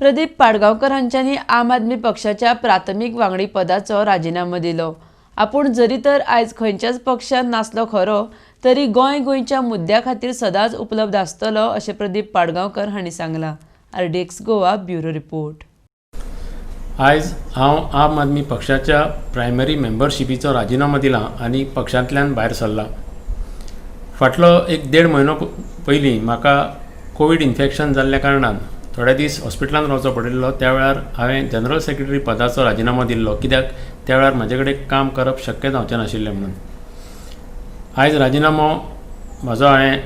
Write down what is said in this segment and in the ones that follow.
प्रदीप पाडगांवकर हांच्यांनी आम आदमी पक्षाच्या प्राथमीक वांगडी पदाचो राजिनामो दिलो. आपूण जरी तर आयज खंयच्याच पक्षान नासलो खरो तरी गोंय गोंयच्या मुद्द्या खातीर सदांच उपलब्ध आसतलो अशें प्रदीप पाडगांवकर हांणी सांगलां. RDX Goa bureau report. आयज हांव आम आदमी पक्षाच्या प्रायमरी मेंबरशिपीचो राजिनामो दिला आनी पक्षांतल्यान भायर सरला. फाटलो एक देड म्हयनो पयलीं म्हाका कोवीड इन्फेक्शन जाल्ल्या कारणान थोडे दीस हॉस्पिटलांत रावचो पडिल्लो. त्या वेळार हांवें जनरल सेक्रेटरी पदाचो राजिनामो दिल्लो, कित्याक त्या वेळार म्हजे कडेन काम करप शक्य जावचें नाशिल्लें म्हणून. आयज राजिनामो म्हजो हांवें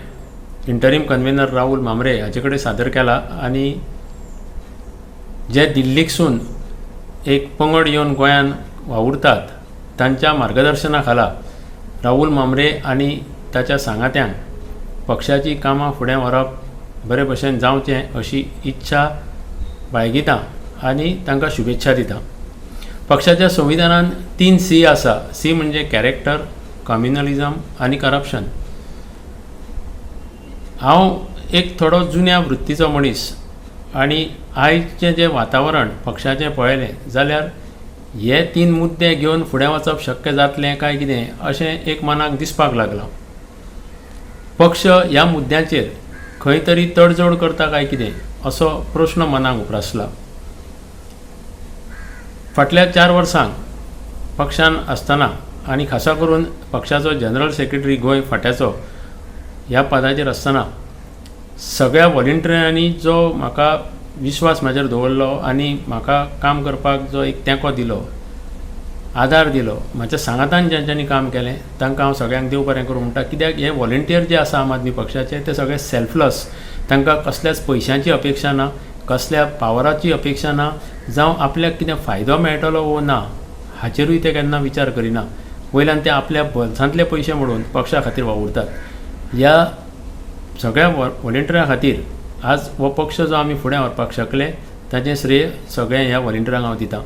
इंटरीम कन्वेनर राहुल म्हांबरे हाचे कडेन सादर केला आनी जे दिल्लीकसून एक पंगड येवन गोंयांत वावुरतात तांच्या मार्गदर्शना खाला राहुल म्हांबरे आनी ताच्या सांगात्यांक पक्षाचीं कामां फुडें व्हरप बरे भशेन जावचें अशी इच्छा बाळगिता आनी तांकां शुभेच्छा दिता. पक्षाच्या संविधानान तीन सी आसा. सी म्हणजे कॅरेक्टर, कम्युनलिजम आनी करप्शन. हांव एक थोडो जुन्या वृत्तीचो मनीस आनी आयचें जें वातावरण पक्षाचें पळयलें जाल्यार हे तीन मुद्दे घेवन फुडें वचप शक्य जातलें काय कितें अशें एक मनाक दिसपाक लागलां. पक्ष ह्या मुद्द्यांचेर खंय तरी तडजोड करता काय कितें असो प्रस्न मनाक उप्रासला. फाटल्या 4 वर्सांक पक्षान आसतना आनी खासा करून पक्षाचो जनरल सेक्रेटरी गोंय फांट्याचो ह्या पदाचेर आसतना सगळ्या वॉलंटियरांनी जो म्हाका विश्वास म्हाजेर दवरलो आनी म्हाका काम करपाक जो एक तेंको दिलो, आदार दिलो, म्हाज्या सांगातान ज्यांच्यांनी काम केलें तांकां हांव सगळ्यांक देव बरें करूं म्हणटा. कित्याक हे वॉलंटियर जे आसा आम आदमी पक्षाचे ते सगळे सेल्फलस, तांकां कसल्याच पयशांची अपेक्षा ना, कसल्या पावराची अपेक्षा ना, जावं आपल्याक कितें फायदो मेळटलो वो ना हाचेरूय ते केन्ना विचार करिना. वयल्यान ते आपल्या बोल्सांतले पयशे मोडून पक्षा खातीर वावुरतात. ह्या सगळ्या वॉलंटियरां खातीर आज हो पक्ष जो आमी फुडें व्हरपाक शकले ताचें श्रेय सगळें ह्या वॉलंटियरांक हांव दितां.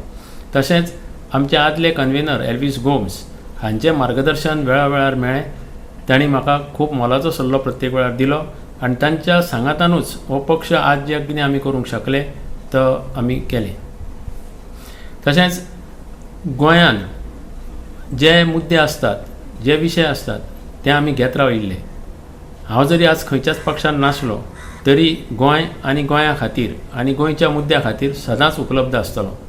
तशेंच आमचे आदले कन्वेनर एल्वीस गोम्स हांचें मार्गदर्शन वेळा वेळार मेळ्ळें. तांणी म्हाका खूब मोलाचो सल्लो प्रत्येक वेळार दिलो आनी तांच्या सांगातानूच हो पक्ष आज जे कितें आमी करूंक शकले तो आमी केलें. तशेंच गोंयान जे मुद्दे आसतात, जे विशय आसतात ते आमी घेत राविल्ले. हांव जरी आज खंयच्याच पक्षान नासलो तरी गोंय आनी गोंया खातीर आनी गोंयच्या मुद्द्या खातीर सदांच उपलब्ध आसतलो.